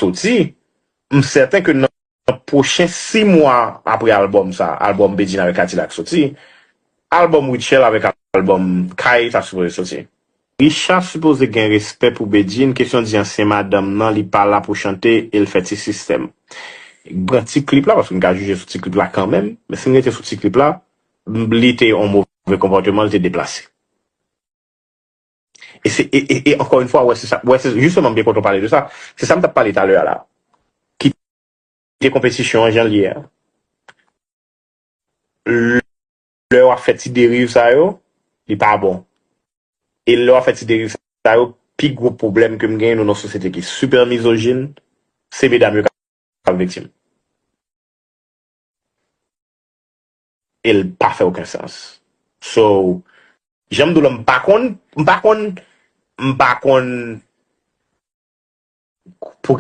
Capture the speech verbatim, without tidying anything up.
soti, m sèten ke nan pwochen sis mwa apre albòm sa, albòm Bedjine avèk Kadilak soti, albòm Rutshelle avèk albòm Kay ta sipoze soti. Richard sipoze gen respè pou Bedjine, kesyon di ansyen madanm nan, li pa la pou chante e l fè ti sistèm. Pran ti klip la, paske m ka jije sou ti klip la kanmenm, men si m rete sou ti klip la, li te yon move konpòteman, li te deplase. E se e, e, e ankò yon fwa, wè, se sa, wè, se jisteman m byen kontan pale de sa. Se sa m t ap pale talè a la. Kite konpetisyon an jan l ye a. Lè w ap fè ti deriv sa yo, li pa bon. E lè w ap fè ti deriv sa yo, pi gwo pwoblèm ke m genyen nou nan sosyete ki sipè mizojin, se medam yo k ap viktim. E l pa fè okenn sans. So, jan m di w la, m pa konn, m pa konn, m pa konn pou